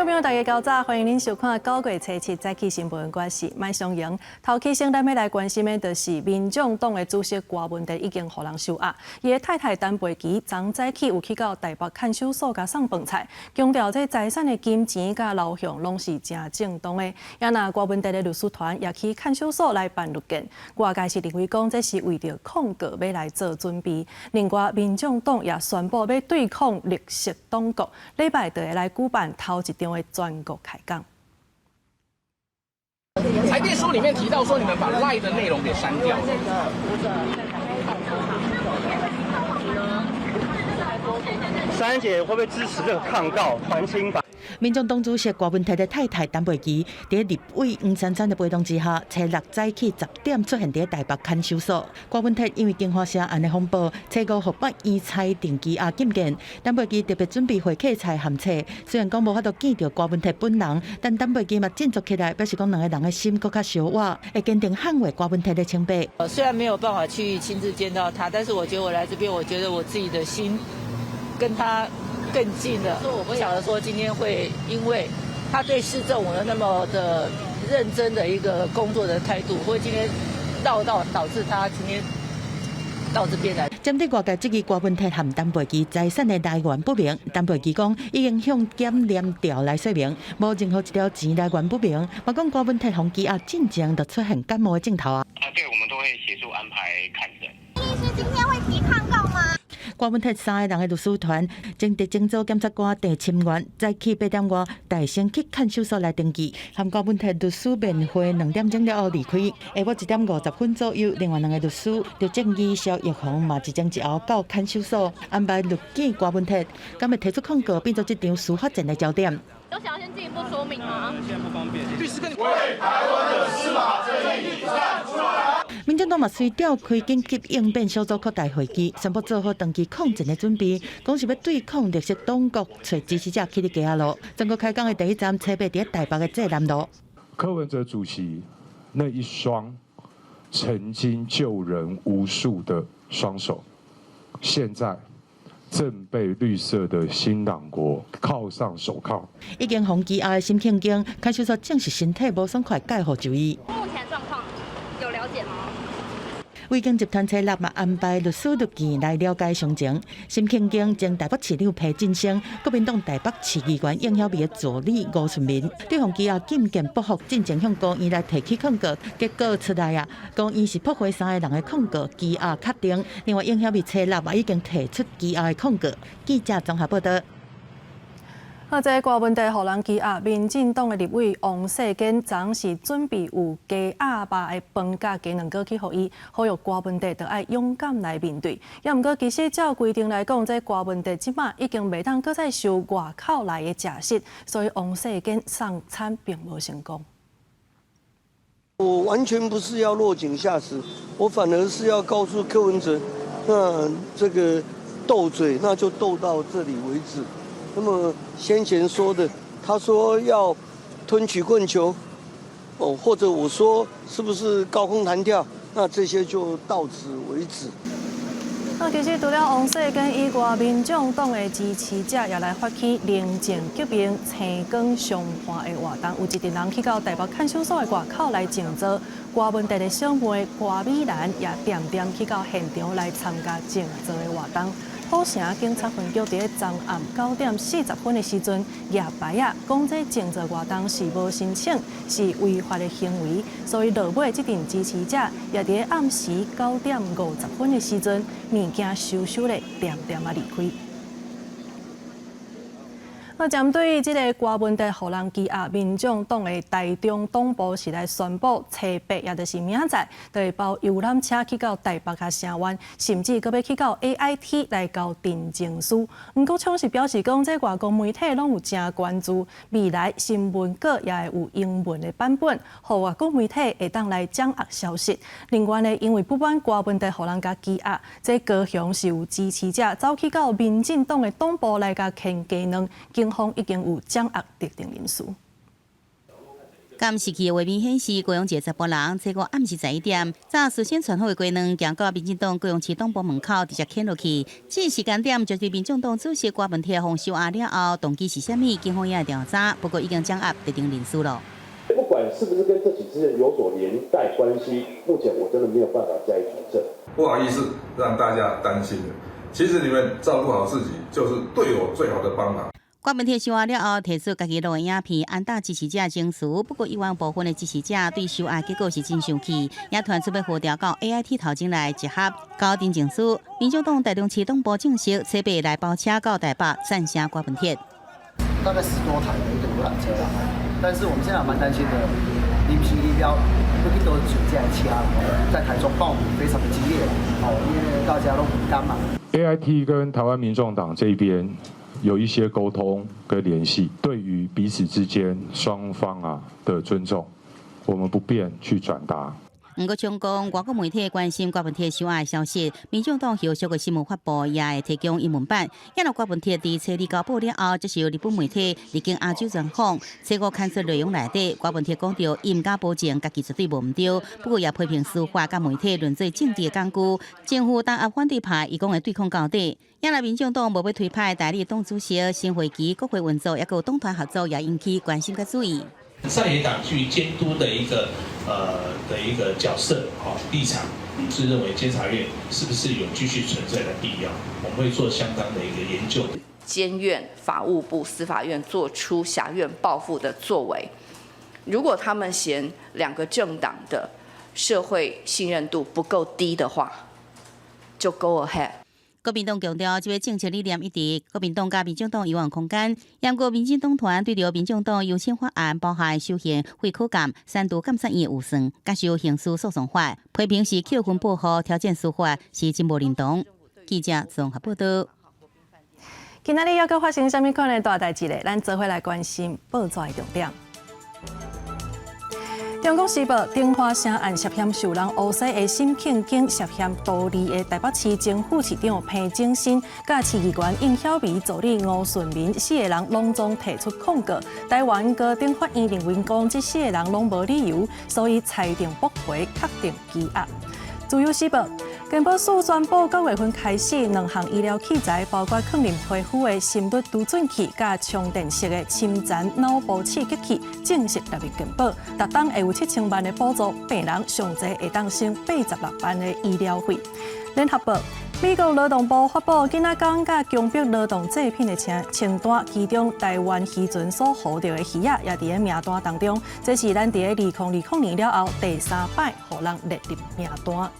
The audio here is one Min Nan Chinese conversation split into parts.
眾朋友，大家較早，歡迎您收看9月初7早起新聞，我是麥松瑩。頭起先，咱欲來關心的，就是民眾黨的主席郭文哲已經予人收押，伊的太太陳佩琪昨早起有去到台北看守所共送飯菜，強調這財產的金錢佮流向攏是誠正當的。也若郭文哲的律師團也去看守所來辦律見，外界是認為講這是為著控告欲來做準備。另外，民眾黨也宣布欲對抗綠色黨國，禮拜就會來舉辦頭一場的全國開講。裁定書裡面提到說，你們把 LINE 的內容給刪掉。珊姐會不會支持這個抗告還清白？民眾黨主席郭文鐵的太太陳佩琪，佇立委黃珊珊的陪同之下，初六早起10點出現佇台北看守所。郭文鐵因為京華社案的風波，初五予法院裁定羈押禁見。陳佩琪特別準備會客菜和冊，雖然講無法度見著郭文鐵本人，但陳佩琪嘛振作起來，表示講兩个人的心閣較相倚，會堅定捍衛郭文鐵的清白。雖然沒有辦法去親自見到他，但是我覺得我來這邊，我覺得我自己的心跟他更近了。我不曉得說今天會因為他對市政府的那麼的認真的一個工作的態度，會今天到導致他今天到這邊來。針對外界質疑郭文鐵和陳佩琪財產的來源不明，陳佩琪講已經向檢驗調來說明，無任何一條錢來源不明。嘛講郭文鐵予羈押進前就出現感冒的症頭啊。啊，對，我們都會協助安排看診。律師今天會提抗告嗎？郭文鐵三个人的律師團，前特偵組檢察官鄭沁源早起8點外，帶先去看守所來登記，和郭文鐵律師面會2點鐘了後離開。下午1點50分左右，另外兩个律師劉正義、蕭奕弘嘛一前一後到看守所安排律見郭文鐵，敢會提出控告，變做這場司法戰的焦點。有想要先進一步說明嗎？現在不方便。律師跟你為台灣的司法正義站出來。民進黨嘛隨召開緊急應變小組擴大會議，宣布做好長期抗戰的準備，講是欲對抗綠色黨國，揣支持者去佇街仔路。全國開講的第一站，初八佇台北的濟南路。柯文哲主席那一雙曾經救人無數的雙手，現在正被綠色的新黨國銬上手銬。已經予羈押的沈慶京，看守所證實身體無爽快，蓋予就醫。目前狀況有了解嗎？維京集團初六嘛安排律師律見來了解詳情。沈慶京前台北市長裴晉生，國民黨台北市議員應曉薇的助理吳順民，對予羈押禁見不服，進前向高院來提起抗告，結果出來啊，高院是駁回三个人的控告，羈押確定。另外，應曉薇初六嘛已經提出羈押的控告。記者綜合報道。啊，這郭文哲予人羈押，民進黨的立委王世堅昨是準備有雞鴨肉的飯佮雞卵糕去予伊，呼籲郭文哲著愛勇敢來面對。也毋過，其實照規定來講，這郭文哲這馬已經袂當閣再受外口來的食食，所以王世堅送餐並無成功。我完全不是要落井下石，我反而是要告訴柯文哲，那這個鬥嘴，那就鬥到這裡為止。那麼先前說的，他說要吞曲棍球，哦，或者我說是不是高空彈跳，那這些就到此為止。那其實除了王世堅以外，民眾黨的支持者也來發起寧靜革命、青光相伴的活動，有一陣人去到台北看守所的外口來靜坐。郭文哲的小妹郭美蘭也恬恬去到現場來參加靜坐的活動。土城警察分局佇咧昨暗9點40分的時陣，舉牌仔，講這靜坐活動是無申請，是違法的行為，所以落尾這陣支持者也佇咧暗時9點50分的時陣，物件收收咧，恬恬仔離開。那針對這个郭文哲予人羈押，民眾黨的台中黨部是來宣布，初八也就是明仔載，就會包遊覽車去到台北共聲援，甚至閣欲去到 AIT 來交陳情書。毋過，廠是表示講，這外國媒體攏有誠關注，未來新聞稿也會有英文的版本，予外國媒體會當來掌握消息。另外呢，因為不滿郭文哲予人共羈押，這高雄是有支持者走去到民進黨的黨部來共牽雞卵。警方已經有掌握特定人士。監視器的畫面顯示，高雄一个查埔人，初五暗時11點，早事先傳好的雞卵，行到民進黨高雄市黨部門口，直接牽落去。這個時間點就是民眾黨主席郭文鐵予收押了後，動機是啥物？警方也會調查，不過已經掌握特定人士囉。不管是不是跟這起事件有所連帶關係，目前我真的沒有辦法加以舉證。不好意思，讓大家擔心了。其實你們照顧好自己，就是對我最好的幫忙。郭文鐵收押了後，提出家己錄的影片，安撫支持者情緒。不過，議員部分的支持者對收押結果是真生氣，也傳出欲呼調到 AIT 頭前來集合搞陳情書。民眾黨台中市黨部證實，初八來包車到台北贊聲郭文鐵。大概10多台的一個遊覽車啦，但是我們現在蠻擔心的，臨時醫療不去都上這車，在台中報名非常的激烈，哦，因為大家都不甘嘛。 AIT 跟台灣民眾黨這邊有一些溝通跟聯繫，對於彼此之間雙方啊的尊重，我們不便去轉達。毋過，像講外國媒體關心郭文鐵收押的消息，民眾黨後續的新聞發布也會提供英文版。也若郭文鐵佇初二交保了後，接受日本媒體入境亞洲專訪，初五刊出內容內底，郭文鐵講著，伊毋敢保證家己絕對無毋對，不過也批評司法佮媒體淪做政治的工具，政府打壓反對派，伊講會對抗到底。也若民眾黨無欲推派代理黨主席新會期國會運作，抑閣有黨團合作，也引起關心佮注意。在野黨去監督的一個角色，立場是認為監察院是不是有繼續存在的必要？我們會做相當的一個研究。監院、法務部、司法院做出挾怨報復的作為，如果他們嫌兩個政黨的社會信任度不夠低的話，就 go ahead。國民黨強調，這个政策理念一致，國民黨佮民眾黨有望空間。毋過民進黨團對著民眾黨優先法案，包含修憲、廢考監、刪除監察院預算、佮修刑事訴訟法，批評是扣分報復、挑戰司法，是真無認同。記者綜合報道。今仔日猶閣發生啥物款的大代誌咧？咱做伙來關心報紙的重點。中國時報中華城案涉嫌受人烏西的沈慶京涉嫌圖利的台北市前副市長彭正新，佮市議員應曉薇助理吳順民四個人攏總提出控告。台灣高等法院認為講這四個人攏無理由，所以裁定駁回，確定羈押。自由時報，健保署宣布9月份開始，兩項醫療器材，包括囥佇皮膚的心率除震器，佮充電式的深層腦波刺激器，正式納入健保。逐冬會有7000萬的補助，病人上濟會當省86萬的醫療費。聯合報，美國勞動部發布囡仔工佮強迫勞動製品的清單，其中台灣漁船所捕著的魚仔也佇咧名單當中。這是咱佇咧2020年了後第三擺予人列入名單。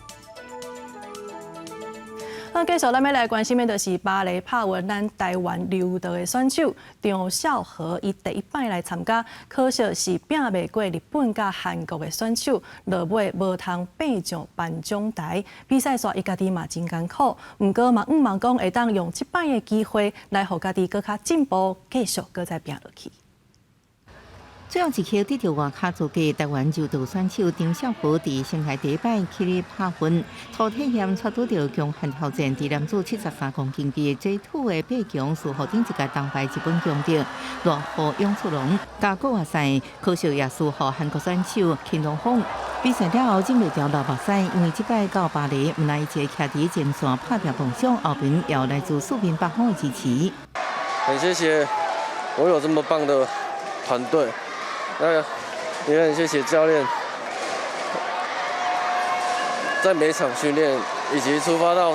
那繼續，咱欲來關心的，就是巴黎帕運，咱台灣柔道的選手張孝和，伊第一擺來參加，可惜是拚袂過日本佮韓國的選手，落尾無通爬上頒獎台。比賽煞伊家己嘛真艱苦，毋過嘛向望講會當用這擺的機會來予家己閣較進步，繼續閣再拚落去。最後一刻得著外卡資格，台灣柔道選手張孝和佇生涯第一擺去咧拍運，初體驗𤆬拄著強悍挑戰，佇男子73公斤級的 J2 的八強，輸予頂一屆銅牌日本強敵羅戶勇次郎。加國賽可惜也輸予韓國選手金龍峰。比賽了後，忍袂牢流目屎，因為這擺到巴黎，毋但伊一个徛佇前線拍拚夢想，後面也有來自四面八方的支持。很謝謝我有這麼棒的團隊。那也很謝謝教練，在每場訓練以及出發到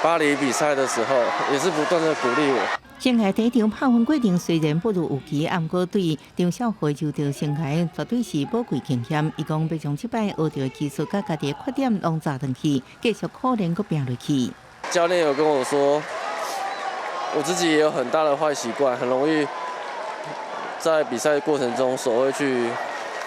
巴黎比賽的時候，也是不斷的鼓勵我。生涯第一場拍分過程雖然不如預期，毋過對張孝和柔道生涯絕對是寶貴經驗。伊講欲將這擺學著的技術佮家己的缺點攏紮轉去，繼續苦練閣拚落去。教練有跟我說，我自己也有很大的壞習慣，很容易在比賽過程中手會去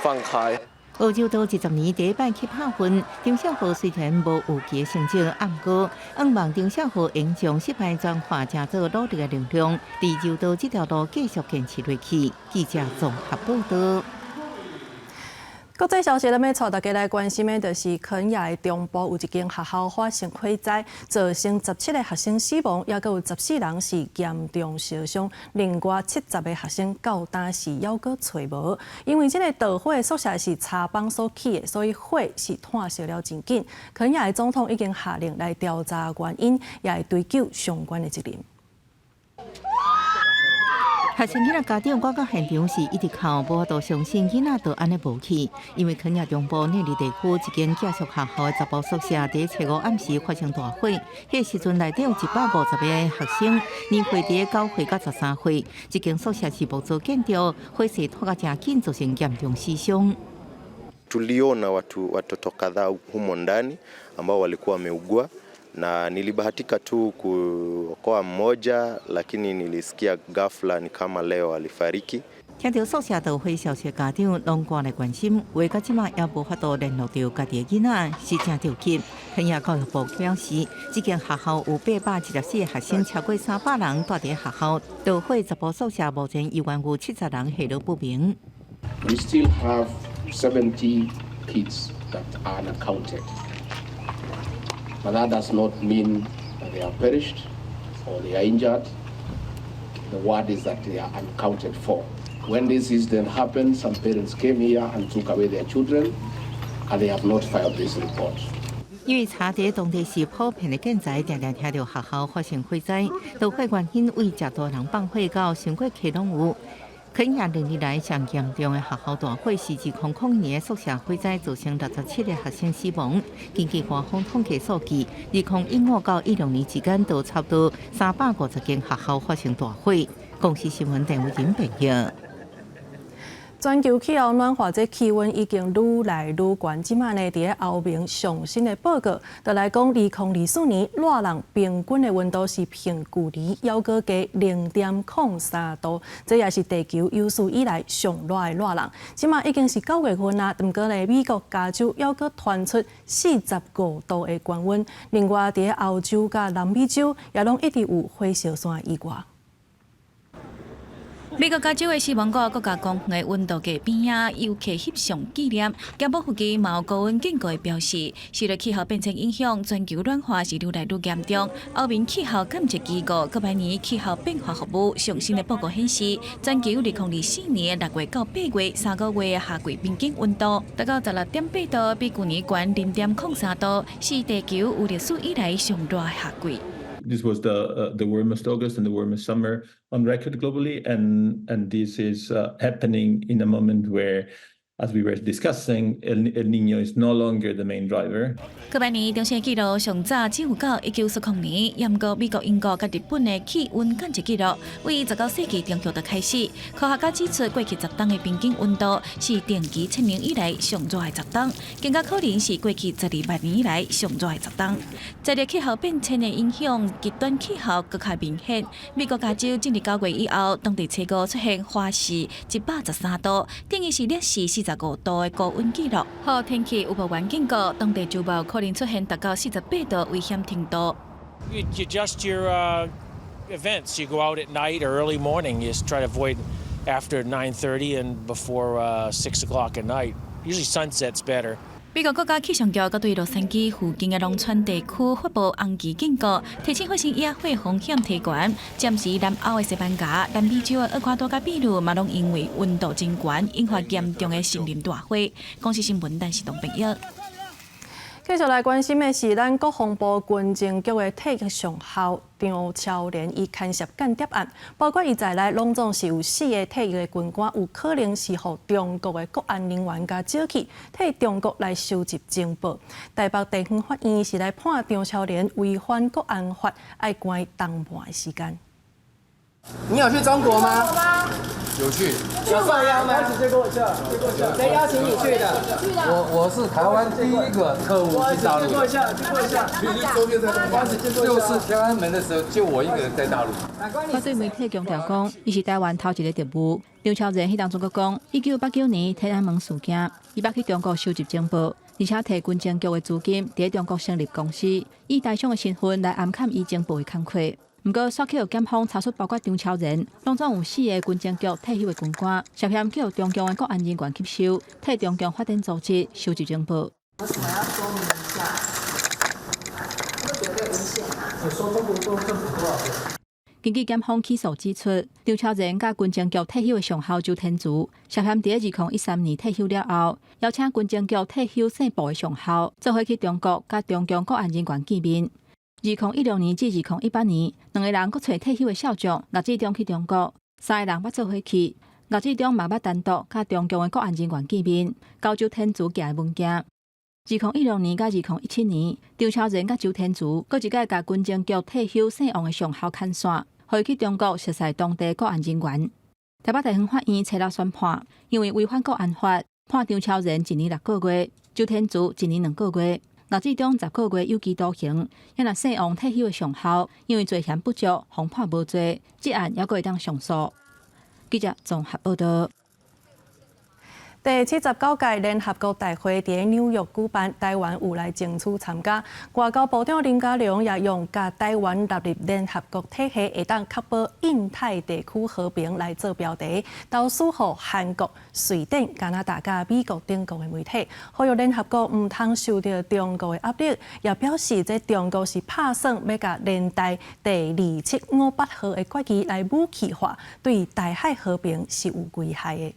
放開。學柔道20年第一擺去拍分，張孝和雖然無預期的成績，毋過向望張孝和會將失敗轉化成做努力的能量，佇柔道這條路繼續堅持落去。記者綜合報道。國際消息咧，欲帶大家來關心的，就是肯亞的中部有一間學校發生火災，造成17個學生死亡，抑閣有14人是嚴重燒傷，另外70個學生到今時猶閣揣無。因為這个導火的宿舍是柴枋所起的，所以火是湠燒了真緊。肯亞的總統已經下令來調查原因，也會追究相關的責任。學生囡仔家長趕到現場時一直哭，無法度相信囡仔就按呢無去。因為肯亞中部內里地區一間寄宿學校的查埔宿舍，佇初五暗時發生大火。彼个時陣內底有150個學生，年歲佇9歲到13歲。這間宿舍是木造建築，火勢湠甲誠緊，造成嚴重死傷。 Tuliona watu watoto kadhaa humo ndani ambao walikuwa wameugua na nilibahatika tu kuokoa mmoja, lakini nilisikia ghafla ni kama leo alifariki。聽著宿舍著火消息，家長攏趕來關心，話到這馬也無法度聯絡著家己的囡仔，是誠著急。肯亞教育部表示，這間學校有814個學生，超過300人蹛佇學校。著火查埔宿舍目前猶原有70人下落不明。 We still have 70 kids that are unaccounted. But that does not mean that they have perished or they are injured. The word is that they are unaccounted for. When this incident happened, some parents came here and took away their children, and they have not filed this report. 因為柴佇當地是普遍的建材，定定聽著學校發生火災，著火原因為誠大人放火到傷過溪攏有。肯亞連日來上嚴重的學校大火，是自2001年宿舍火災造成67個學生死亡。根據官方統計數據，2015到16年之間，都差不多350間學校發生大火。公視新聞鄧偉仁編譯。全球氣候暖化，這氣溫已經愈來愈懸。這馬呢，佇咧歐盟上新的報告，就來講，2024年熱人平均的溫度是比舊年猶閣加0.03度，這也是地球有史以來上熱的熱人。這馬已經是9月份啊，毋過呢，美國加州猶閣傳出45度的高溫。另外，佇咧歐洲佮南美洲也攏一直有火燒山意外。美國加州的死亡谷國家公園的溫度計邊仔，遊客翕相紀念。監保附近嘛有高溫警告的標示。受著氣候變遷影響，全球暖化是愈來愈嚴重。歐盟氣候監測機構閣百年氣候變化服務上新的報告顯示，全球2024年6月到8月3個月的夏季平均溫度達到16.8度，比舊年懸0.03度，是地球有歷史以來上熱的夏季。 This was the warmest August and the warmest summer on record globally, and this is happening in a moment where, as we were discussing, El Niño is no longer the main driver. 過百年中線記錄上早只有到1940年，毋過美國、英國佮日本的氣溫監測記錄，為19世紀中葉就開始。科學家指出，過去10冬的平均溫度是定期測量以來上熱的10冬，更加可能是過去12萬年以來上熱的10冬。隨著氣候變遷的影響，極端氣候閣較明顯。美國加州進入9月以後，當地初五出現華氏113度，等於是攝氏45度的高溫記錄。予天氣預報員警告，當地周末可能出現達到48度危險程度。 You adjust your events. You go out at night or early morning. You just try to avoid after 9:30 and before 6 o'clock at night. Usually sunset's better. 美國國家氣象局閣對洛杉磯附近的農村地區發布紅旗警告，提醒發生野火風險提懸。暫時南歐的西班牙、南美洲的厄瓜多佮秘魯嘛，攏因為溫度真懸，引發嚴重的森林大火。公視新聞，陳時東編譯。繼續來關心的是，咱國防部軍情局的退役上校張超蓮，伊牽涉間諜案，包括伊在內，攏總是有四个退役的軍官，有可能是予中國的國安人員共招去，替中國來收集情報。台北地方法院是來判張超蓮違反國安法，愛關冬半的時間。你有去中國嗎？有去。有受邀嗎？借過一下，誰邀請你去的？我是台灣第一個特務進大陸。借過一下，借過一下。六四天安門的時候，就我一個人在大陸。他對媒體強調講，伊是台灣頭一个特務。張超仁彼當陣閣講，1989年天安門事件，伊捌去中國收集情報，而且提軍情局的資金佇中國成立公司，以台商的身份來暗崁伊情報的工課。毋過，煞去予檢方查出包括張超仁，攏總有四个軍情局退休的軍官，涉嫌去予中共的國安人員吸收，替中共發展組織收集情報。有什麼要說明一下？這個絕對危險啊！我說中國政府多少錢？根據檢方起訴指出，張超仁佮軍情局退休的上校周天慈，涉嫌佇2013年退休了後，邀請軍情局退休姓布的上校，做伙去中國佮中共國安人員見面。2016年至2018年，兩个人閣揣退休的少將陸志忠去中國，三个人捌做伙去。陸志忠嘛捌單獨佮中共的國安人員見面，交周天慈寄的文件。2016年佮2017年，張超仁佮周天慈閣一擺共軍情局退休姓王的上校牽線，予伊去中國熟似當地國安人員。台北地方法院初六宣判，因為違反國安法，判張超仁1年6個月，周天慈1年2個月。陸志忠10個月有期徒刑，抑若姓王退休的上校，因為罪嫌不足，予判無罪，這案猶閣會當上訴。記者綜合報道。第79屆聯合國大會佇紐約舉辦，台灣有來爭取參加。外交部長林佳龍也用共台灣納入聯合國體系，會當確保印太地區和平來做標題，投書予韓國、瑞典、加拿大佮美國等國的媒體，呼籲聯合國毋通受著中國的壓力，也表示這中國是拍算欲共聯大第2758號的決議來武器化，對台海和平是有危害的。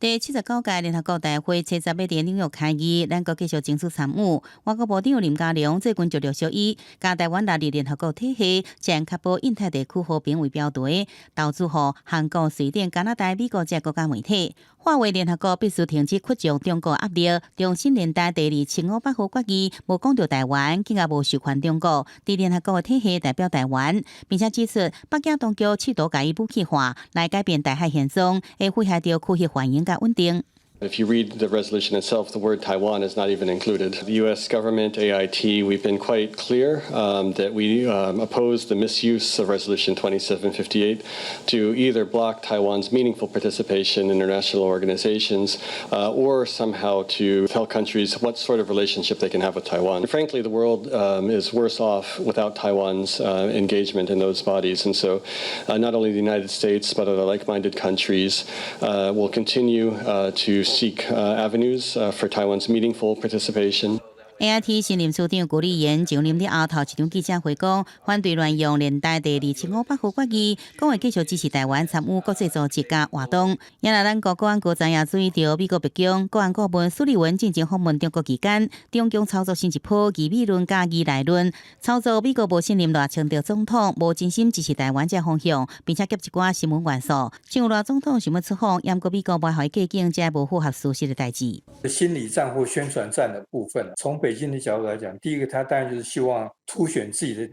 第79屆聯合國大會初十欲佇紐約開議，咱國繼續爭取參與。外交部長林佳龍最近就陸續以共台灣納入聯合國體系，將確保印太地區和平為標題，投書予韓國、瑞典、加拿大、美國這國家媒體，喊話聯合國必須停止屈從中國壓力，重申聯大第2758號決議無講著台灣，更加無授權中國佇聯合國體系代表台灣，並且指出北京當局試圖共伊武器化來改變台海現狀，會危害著區域繁榮佮穩定。 If you read the resolution itself, the word Taiwan is not even included. The U.S. government, AIT, we've been quite clear that we oppose the misuse of Resolution 2758 to either block Taiwan's meaningful participation in international organizations or somehow to tell countries what sort of relationship they can have with Taiwan. And frankly, the world is worse off without Taiwan's engagement in those bodies. And so not only the United States, but other like-minded countries will continue to seek avenues for Taiwan's meaningful participation. AIT 新任處長顧立言就任了後，頭一場記者會講，反對亂用聯大第2758號決議，講會繼續支持台灣參與國際組織佮活動。也若咱國國安高層也注意著，美國白宮國安顧問蘇利文進前訪問中國期間，中共操作新一波疑美論佮疑賴論，操作美國無信任賴清德總統，無真心支持台灣這方向，並且夾一寡新聞元素，像賴總統想欲出訪，毋過美國袂予伊過境，這無符合事實的代誌。心理戰或宣傳戰的部分，從北京的角度來講，第一個，他當然就是希望凸顯自己的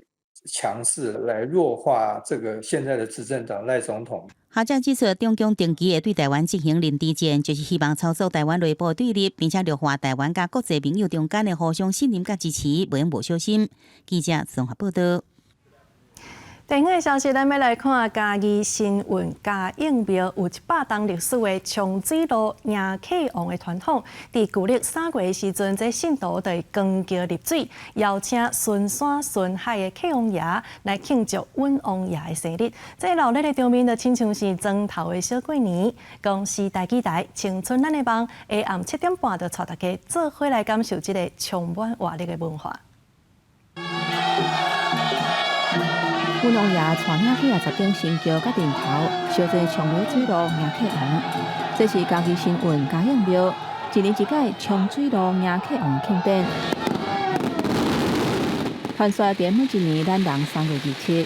強勢，來弱化這個現在的執政黨賴總統。學者指出，中共定期會對台灣進行認知戰，就是希望操作台灣內部對立，並且弱化台灣佮國際盟友中間的互相信任佮支持，袂用無小心。記者綜合報道。第二个消息，咱欲來看嘉義新運嘉應廟有100冬歷史的沖水路迎客王的傳統。佇舊曆3月的時陣，這信徒就會扛轎入水，邀請巡山巡海的客王爺來慶祝阮王爺的生日。這熱鬧的場面就親像是莊頭的小過年。公視台語台青春咱的夢，下暗7點半就帶大家做伙來感受這个充滿活力的文化。阮王爺帶領幾仔十頂神轎佮陣頭，相坐沖入水路迎客王。這是嘉義新運嘉應廟一年一屆沖水路迎客王慶典。傳說佇每一年咱人3月27，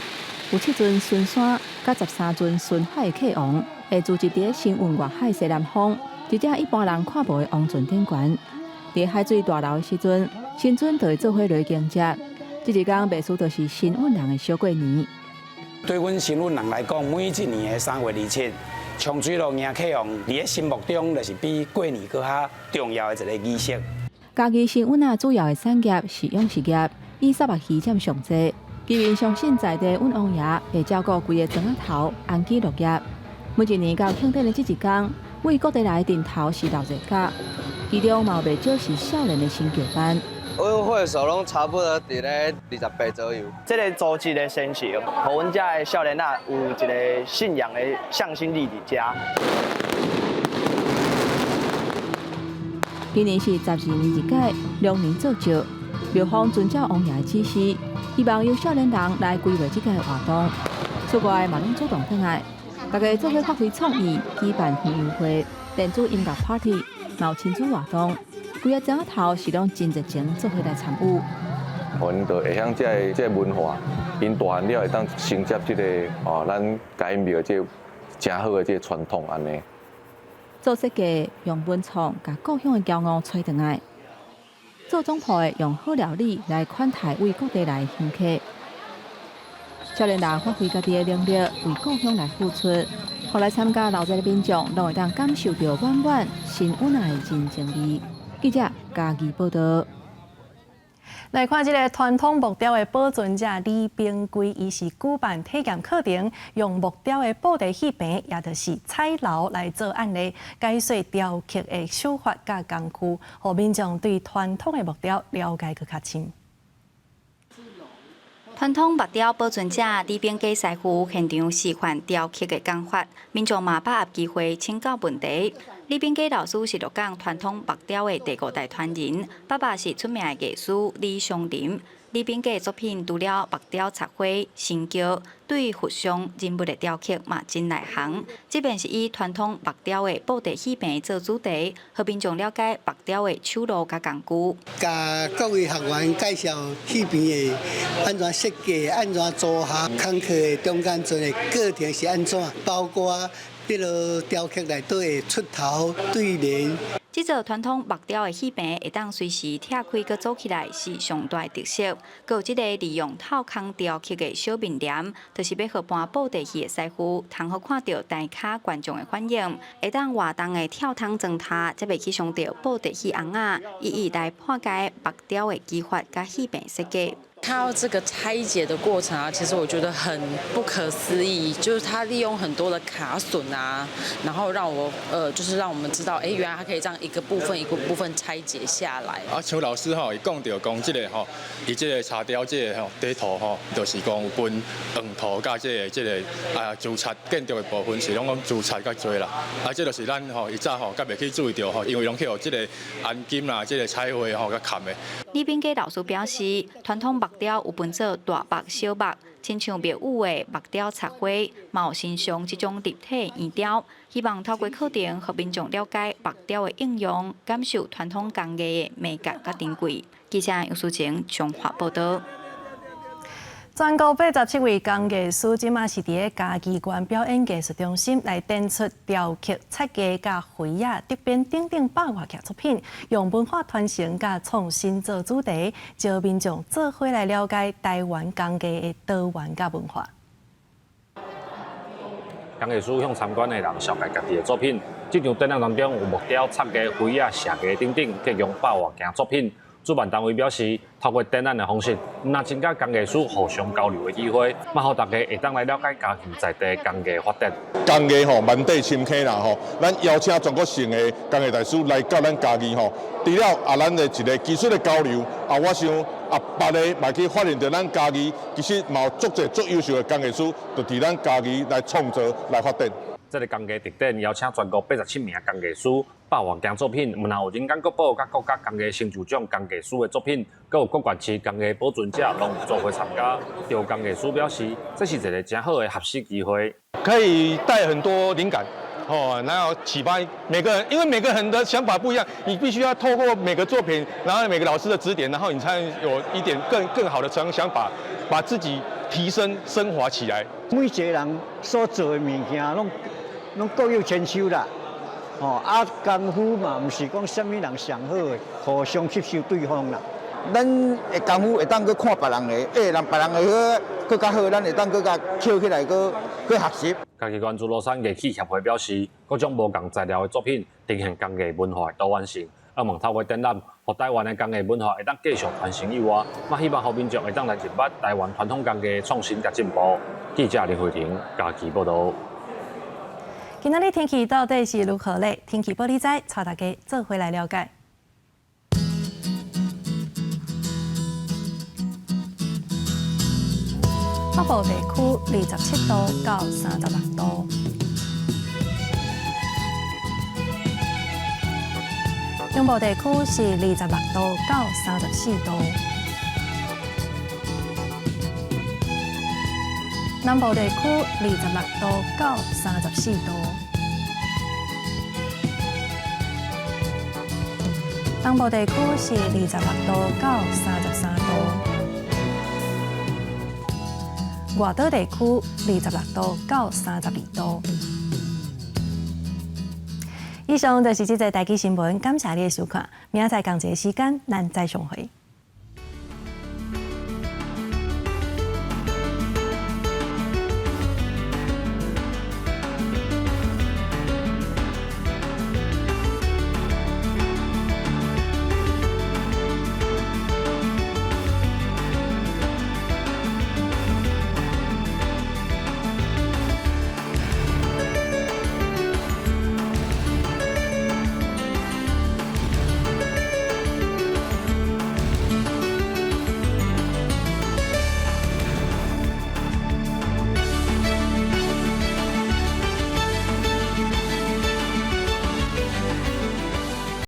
有七尊巡山佮13尊巡海的客王，會聚集佇新運外海西南方，一隻一般人看無的王船頂懸。佇海水大流的時陣，神尊就會做伙來迎接。這一工袂輸就是新運人的小過年。對阮新運人來講，每一年的3月27，沖水路迎客王，佇咧心目中就是比過年閣較重要的一个儀式。嘉義新運仔主要的產業是養殖業，以虱目魚佔上濟。居民相信在地阮王爺會照顧規个莊仔頭安居樂業。每一年到慶典的這一工，為各地來的陣頭是鬧熱甲，其中嘛有袂少是少年的神轎班。阮歲數攏差不多佇咧28左右。這个組織的生成，予阮遮的少年仔有一个信仰的向心力佇遮。今年是12年一屆，2年做醮，廟方遵照王爺的指示，希望由少年人來規劃這个活動。出外嘛攏主動轉來，大家做伙發揮創意，舉辦園遊會、電子音樂 party，嘛有親子活動。規个鐘仔頭是攏真熱情做伙來參與。𪜶就會曉這个這个文化，𪜶大漢了會當承接這个哦，咱嘉義廟這个誠好的這个傳統按呢。做設計用文創，共故鄉的驕傲揣轉來；做總鋪的用好料理來款待為各地來的香客。少年人發揮家己的能力，為故鄉來付出，予來參加鬧熱的民眾，攏會當感受著滿滿新溫的人情味。記者嘉義報導。來看這个傳統木雕的保存者李炳貴，伊是舉辦體驗課程，用木雕的布袋戲棚，也就是彩樓來做案例，解說雕刻的手法佮工具，予民眾對傳統的木雕了解閣較深。傳統木雕保存者李炳基師傅現場示範雕刻的工法，民眾嘛把握機會請教問題。李炳基老師是鹿港傳統木雕的第五代傳人，爸爸是出名的藝師李松林。李炳基的作品除了木雕插花、神轎，對佛像人物的雕刻嘛真內行。這遍是以傳統木雕的布袋戲棚做主題，予民眾了解木雕的手路佮工具。共各位學員介紹戲棚的按怎設計、按怎組合、工課的中間做的過程是按怎，包括彼囉雕刻內底的出頭對聯。這座傳統木雕的戲棚會當隨時拆開閣組起來，是上大的特色。閣有這个利用透空雕刻的小面簾，就是欲予搬布袋戲的師傅，通好看著台跤觀眾的反應。會當活動的跳窗裝塔，才袂去傷著布袋戲尪仔，一一來破解木雕的技法佮戲棚設計。看到這個拆解的過程啊，其實我覺得很不可思議，就是他利用很多的卡榫啊，然後讓我就是讓我們知道，哎，原來它可以這樣一個部分一個部分拆解下來。啊，像老師吼，伊講著講這个吼，伊這個茶雕這个吼底圖吼，就是講有分黃塗佮這个這个啊朱漆建築的部分是攏講朱漆較濟啦。啊，這就是咱吼以早吼較袂去注意著吼，因為攏去予這个銨金啦、這个彩繪吼佮崁的。李炳基老師表示，傳統木雕有分做大木、小木，親像廟宇的木雕插花，嘛有身上這種立體圓雕，希望透過課程，予民眾了解木雕的應用，感受傳統工藝的美感佮珍貴。記者楊淑晴彰化報導。全國87位工藝師，這馬是佇咧嘉義縣表演藝術中心來展出雕刻、漆藝佮花仔、竹編等等百外件作品，用文化傳承佮創新做主題，招民眾做伙來了解台灣工藝的多元佮文化。工藝師向參觀的人紹介家己的作品。這場展覽當中有木雕、漆藝、花仔、寫藝等等，共計百外件作品。主辦單位表示，透過展覽的方式，毋但增加工藝師互相交流的機會，嘛予大家會當來了解嘉義在地工藝發展。工藝吼，萬地深坑啦吼，咱邀請全國性的工藝大師來到咱嘉義吼，除了啊咱的一个技術的交流，啊我想啊別个嘛去發現著咱嘉義其實嘛有足濟足優秀的工藝師，就佇咱嘉義來創造來發展。這个工藝特展邀請全國87名工藝師，百外件作品，毋但有人間國寶佮國家工藝成就獎工藝師的作品，閣有各縣市工藝保存者攏有做伙參加。有工藝師表示，這是一个誠好的學習機會，可以帶很多靈感，哦，然後啟發每個人，因為每個人的想法不一樣，你必須要透過每個作品，然後每個老師的指點，然後你才能有一點更好的想法，把自己提升升華起來。每一个人所做的物件，攏各有千秋啦，吼啊，功夫嘛，毋是講啥物人上好的，互相吸收對方啦。咱的功夫會當閣看別人的，欸，人別人的閣較好，咱會當閣共抾起來，閣閣學習。嘉義縣諸羅山藝器協會表示，各種無仝材料的作品，呈現工藝文化的多元性。啊，望透過展覽，予台灣的工藝文化會當繼續傳承以外，嘛希望予民眾會當來認捌台灣傳統工藝創新佮進步。記者林慧婷嘉義報導。今仔日天氣到底是如何咧？天氣報你知，帶大家做伙來了解。北部地區27度到36度。中部地區是26度到34度。南部地區26度到34度。東部地區是26度到33度。外島地區26度到32度。以上就是這節台語新聞，感謝你的收看，明仔載仝一个時間，咱再相會。